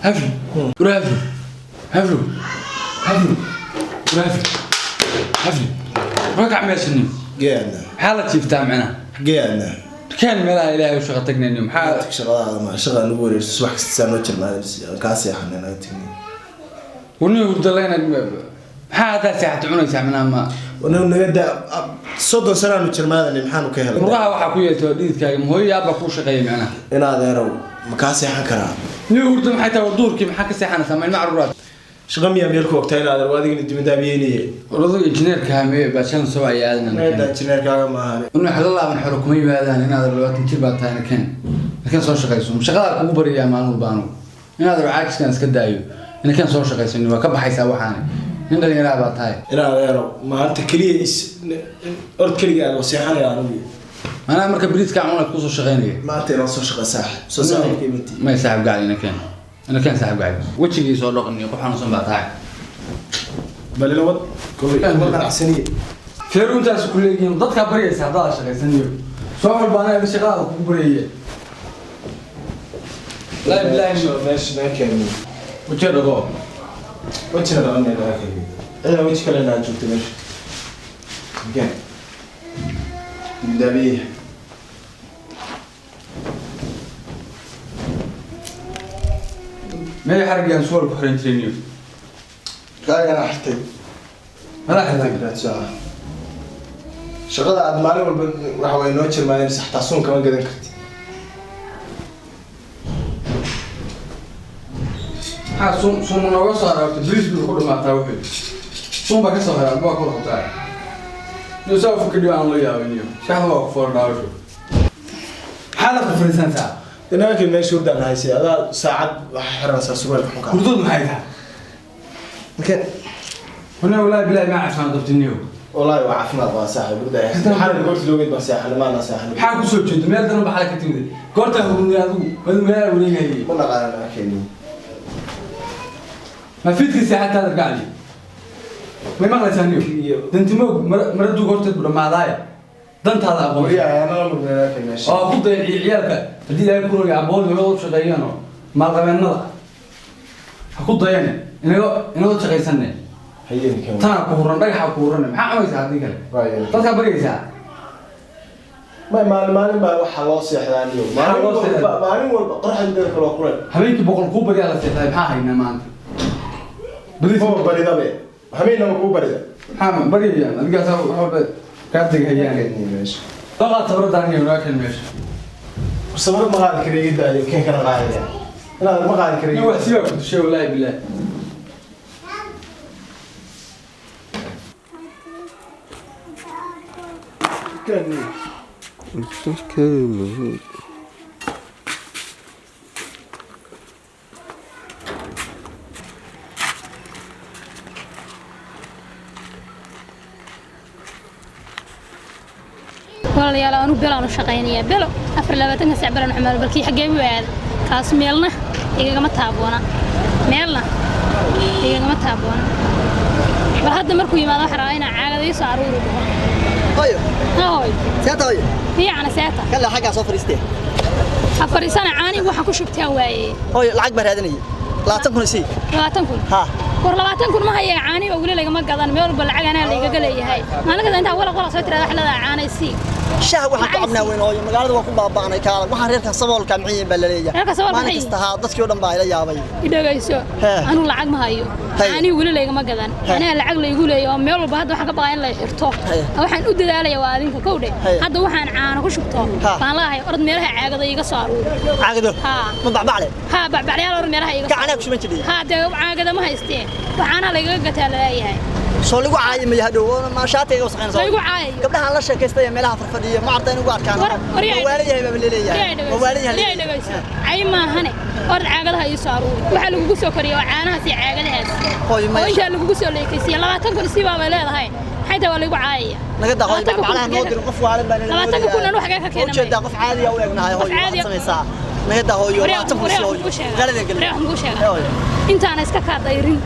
Hafli, hafli, hafli, hafli, hafli, hafli, hafli. Rakac meesha. Geedna. Maxaa la jiiftaa macnaha? Geedna. Dukaan meelaha Ilaahay u shaqo tagnayno maxaa shaqadaada ma shaqa nagu wareerso subax kasta saan noo jirnaa kaa seexanay naga tagni. Wani hurdo leyna, maxaa haddaa seexato cunaysaa macnaha ma Wani naga daa, 30 sanaanu jirmaadanay, maxaanu ka helay? Murqaha waxaa ku yeeltay waa dhididkaaga, ma hooyo yaabaa kuu shaqeeya macnaha? In adeerow, ma kaa seexan karaa? Nin hurdo maxay tahay? Duurkii maxaa ka seexanaysaa? Ma ilma carruuraad? Shaqa miyaa meel ku ogtaa in adeer adigana dibindaabiyeynaya? Odaga injineerka hameeye baashan soo ay aadan. Naga injineerkaaga maahan. Inuu xolo laaban, xolo kuma yimaadaan. Inaad 20 jir baa tahay, keen markaan soo shaqayso shaqadaa kugu baryayaa maalin walba anugu. Inaad caajiskan iska daayo, inakan soo shaqaysan waa ka baxaysaa. Waxaani nin dhalinyaraa baa tahay. In adeerow, maanta keliya is ord keliga aad seexanaya anigu. Anaa marka bariiska cunaad kusoo shaqaynaya. Maanta inaan soo shaqaysaa soo saaxiibka imantii. May saaxib gacli, inakeen, inakeen saaxib gacli, wejigii soo dhaqan iyo qof xanuunsan baa tahay. Bal ila wad kolay ma qanacsaniye. Feeru intaas ku leeyihiin dadkaa baryaysa haddaad shaqaysaniyo soo walba anaa shaqadaada kugu baryaya. Laa bilaahi. Meesha naga keenay. Wajiga dhaqo. Wejina dhaqanay naga keenay, cidaa weji kale naa joogta meesha makeen dibindaabiye. Meel xarigaan suwal ku xiran jirayniyo. Kaagana xirtay. Madax xirtay. Raadsaa shaqada aad maalin walba waxa way noo jirmaadeen, xataa suun kama gadan karti. Maxaa suun suun nooga soo haray? Bariis buu ku dhamaataa, wuxuu suun baa ka soo haray baa ku qabtaa. Niyo saa fikir aan la yaabiniyo, shaxda waa ku foor dhaawasho. Maxaa la fariisantaa? Inaakii meesha hurdaan haysay, adaa saacad waxa xiranaysaa surwaalka xunka. Hurdadu maxay tahay? Makeen. Huna walaahi bilaahi ma caafimaad qabtiniyo. Wallaahi waa caafimaad qabaa saaxiib, hurda xalay goorta loogeyd baan seexanay, maana seexanay. Maxaa ku soo jeedo meel daran baxala ka timid goortaa hurdunay adigu madu meelaha wareegayay? Ma naqaana naakeenii. Ma fiidkii seexataada gacli may maqlaysaa niyo? Dantimoog mara duug horteed bu dhammaadaaye, dantaada aqoon. Wariyaa anala murmay naakeen meesha. Oo ku dayan ciyaalka haddii Ilaahay ku rogay abood hooyadoo shaqeeyaan oo maalqabeennada ha ku dayane, inago inagoo shaqaysanne. Hayeen keen. Tanaa ku huran, dhagaxa ku huran, maxaa cunaysaa haddii kale? Waayo. Dadkaa baryaysaa. Ma maalin maalin baa waxaa loo seexdaa niyo. Maxaa maalin loo walba seexdaa? Maalin walba qoraxda dada kale waa kuleel. Habeenkii 100 kuu baryaa la seexday, maxaa haynaa maanta? Bariis. Ma baridabe, habeenna ma kuu barida. Maxaa baryayaan adigaasaa wax walba kaa tegahayaan. Meesha. Soo qaad sabradaan iyo naga meesha. Sabir ma qaadi kara, iga daayo, keen kana qaadaya inaad ma qaadi kara. Nin wax sibaa ku dishay wallaahi bilaahi. Walaalayaal, anu belaan u shaqaynayaa, belo 24-ka sac belaan xumaal. Balkii xaggee buu aaday kaas? Meelna igagama taaboona, meelna igagama taaboona. Bal hadda markuu yimaado waxaan rabaa inaan caagada ii soo aruuri dhaho. Hooyo. Ha hooy. Seeta hooyo. Fiicana, seeta. Kalla xaggaa soo fadhiistee. Ha fadhiisana, caanihi waxaan ku shubtaan waaye. Hooyo, lacag baan raadinayay, 20,000 isii. 20,000? Haa. War 20,000 ma haya, caanihi oo weli lagama gadan. Meel walba lacag anaa laygaga leeyahay. Maalin kasta intaa walaq walaq soo tirada wax leedahay caanay sii. Shaah waxaan ku cabnaa weyn hooyo, magaalada waan ku baaba'nay. Kaala waxaan reerkan saboolka maxay baa la leeyahay. Reerka saboolka maalin maxay? Kasta haa, dadkii oo dhan baa ila yaabay. Idhagayso. Hee. Anu lacag ma hayo. Haye. Caanihi weli laygama gadan. Haye. Anaa lacag laygu leeyahay oo meel walba hadda waxaan ka baqaa in lay xirto. Haye. Waxaan u dadaalaya waa adinka kowdhe. Haye. Hadda waxaan caano ku shubto Ha. baan laahay. Orod meelaha caagada iiga soo aruuri. Caagado? Haa. Ma bacbacle? Haa, bacbaclayaal, orod meelaha iiga soo. Gacanaa ku shuban jiray. Haa dee, caagada ma haystee, waxaana laygaga gataa laleeyahay. Soo lagu caayi maya hadhow oo ma shaatiga wasaqayn? Laygu caayayo. Gabdhahan la sheekaystay ee meelaha farfadhiya ma arda in ugu arkaan. War waa waalan yahay baa laleeyahay, waa waalan yahay. Waryaa dhagayso, cay maahane, orod caagadaha ii soo aruuri. Waxaa lagugu soo koriya waa caanahaas iyo caagadahaas. Hooyo, oo maya. Intaa lagugu soo leekaysiiya 20,000 si baabay leedahay, maxay tahay? Waa laygu caayaya. Naga daa hooyo. 20,000 Bacbaclaha noo dirin, qof waalan baa nala. 20,000 anu xagee ka keenay? Ujeedaa qof caadi ah u egnahay hooyo. Qof caadi waxaad ah. samaysaa Naga daa hooyo, 20 kun sii hooyo. Magaalada gelin. Waryaa, waxaan kuu sheegaa, intaana iska kaa dayrin,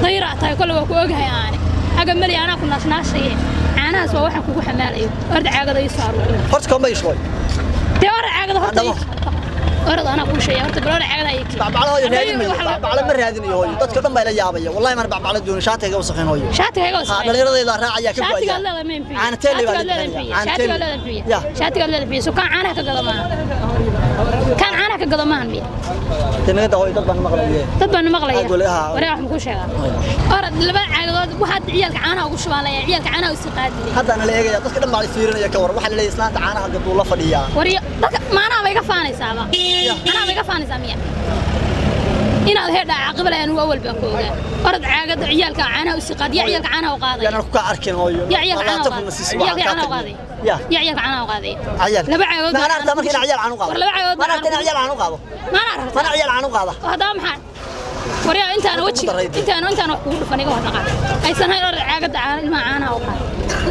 dayraa tahay kole, waa ku ogahay. Aane aga meli, anaa ku naashnaashaye. Caanahaas waa waxaan kugu xamaalayo. Orda, caagada ii soo aruur. Horta koomba ii shubay. Dee orda caagada horta. Haddaba. Orad, anaa kuu sheegay. Horta bal orda, caagada ii keen. Bacbacla hooyo raadin mayo, bacbacla ma raadinayo hooyo. Dadka dhan baa ila yaabaya. Wallahi maan bacbacla doonin, shaatiga wasakhayn hooyo. Shaatiga iga Ha. wasakhayn. Dhallinyaradayda raacaya ka Shaatigaad go'aya. leedahay ma impiyo? Caana teeley baa Shaatigaad leedahay la impiyo? caana Shaatigaad teeley. leedahay impiyo? Ya. Shaatigaad leedahay impiyo? So kaan caanaha ka gado maaha? Kaan caanaha ka gado maahan miya? Dee naga daa hooyo, dad baan maqlaye. Dad baan maqlaya. Aad wali, haa. Waryaa, waxaan kuu sheegaa, orad laba caagadood waxaad ciyaalka caanaha ugu shubaan layaa, ciyaalka caanaha usii qaadilay. Hadda ana la eegaya, dadka dhan baa la fiirinaya. Ka war, waxaa la leeyahay islaanta caanaha gaduu la fadhiyaa. Waryo, dadka maanaha bay iga faanaysaaba, maanaha bay iga faanaysaa miya? Inaad heedhaa caaqibala anigu awal baan ku ogaa. Orad, caagada ciyaalka caanaha usii qaad. Yaa ciyaalka caanaha u qaadaya? Yaan ku ka arkin hooyo. Yaa ciyaalka caanaha u 20 kun na qaaday? siiso, Ciyaalka waxaan kaa caanaha u qaaday? tagnay. Ya. Yaa ciyaalka caanaha u qaaday? Cayaal. Laba caagood Ma ana aragtaa marka inaan ciyaal caan u qaado? War laba caagood. Ma ana aragtaa inaan ciyaal caan u qaado? Maana aragtaa? Mana ciyaal caan u qaada? Oo haddaba maxaa? Waryaa, intaan weji intaan wax kugu dhufan iga hor dhaqaaq aysan hayn. Orad, caagada caana ilmaha caanaha u qaad.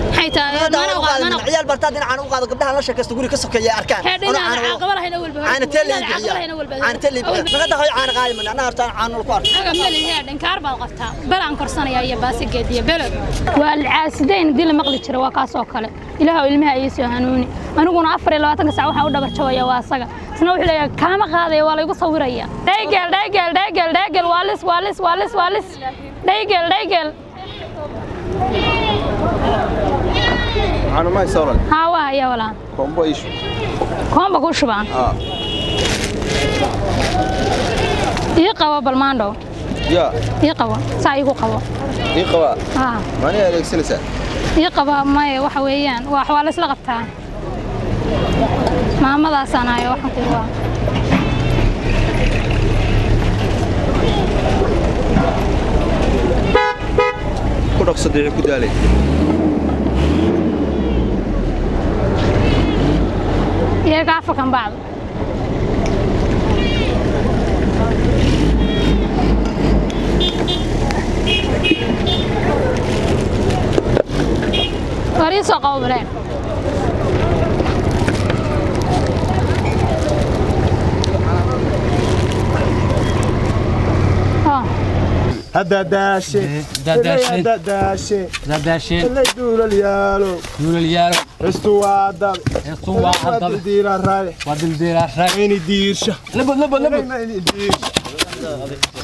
Maxay tahay? Maana Maana u u qaad qaadin. Maana Ciyaal bartaad in caan u qaado, gabdhaha la sheekaysto guri ka sokeeya arkaan. Heedha, Anoo inaan caano wado. caaqaba lahayn awalba hore. Caana teeley Inaan caaqaba bixiya. lahayn awalba. Caana teeley bixiya. Naga daa hooyo, caana qaadi mana. Anaa horta caano ku arko. Aga meli heedh, inkaar baad qabtaa. Belaan korsanaya iyo baasigeed iyo belo waa alcaasidayn hadii la maqli jiro, waa kaas oo kale. Ilaahow ilmaha ii soo hanuuni. Aniguna 24-ka saac waxaan u dhabar jabaya waa asaga. Isna wuxuu leeyahay kaama qaadaya, waa laygu sawiraya. Dhaygel, dhaygel, dhaygel, dhaygel, waa lis, waa lis, waa lis, waa lis. Dhaygel, dhaygel. Caano ma haysaa walaal? Haa, waa haya walaa. Koombo ii shub. Koomba kuu shubaan? Aa. Ii qabo balmaandhow. Yaa. Ii qabo, saa iigu qabo. Ii qabaa? Haa. Maaniga adeegsanaysaa? Ii qaba. Maya, waxa weeyaan waa la isla qabtaa. Maamadaasaan hayo, waxaan ku waa Ku dhaqso diici ku daalay. Iyaga afakan bacdo. War ii soo qabo baleen. Oh. Hadda daashe. Daadaasheen. Hadda daashe. Daadaasheen. Ilay duulal yaalo. Duulal yaalo. Heestu waa dab. Heestu waa dab. Dildiila raay. Waa dildiila raay. Mayni diirsha. Labod, labod, labod. Mayni diirsha.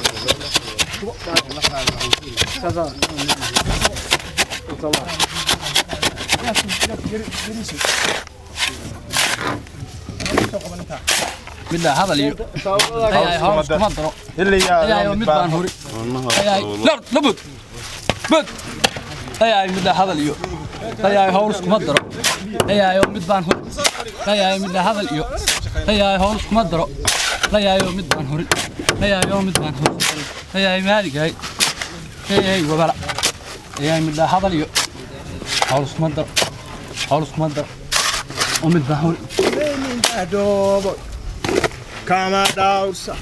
Midda hadal iyo ayaay hoos kuma daro. Ayaay mid baan huri. Ayaay lord labod bud. Ayaay midda hadal iyo ayaay hoos kuma daro. Ayaay mid baan huri. Ayaay midda hadal iyo ayaay hoos kuma daro. Ayaay mid baan huri. Ayaay mid baan huri. Ayaay maaligay. Ayaay wabala. Ayaay midda hadal iyo hoos kuma daro. Hoos kuma daro. Oo mid baan huri. Dhoobo. Kama dhawrsa.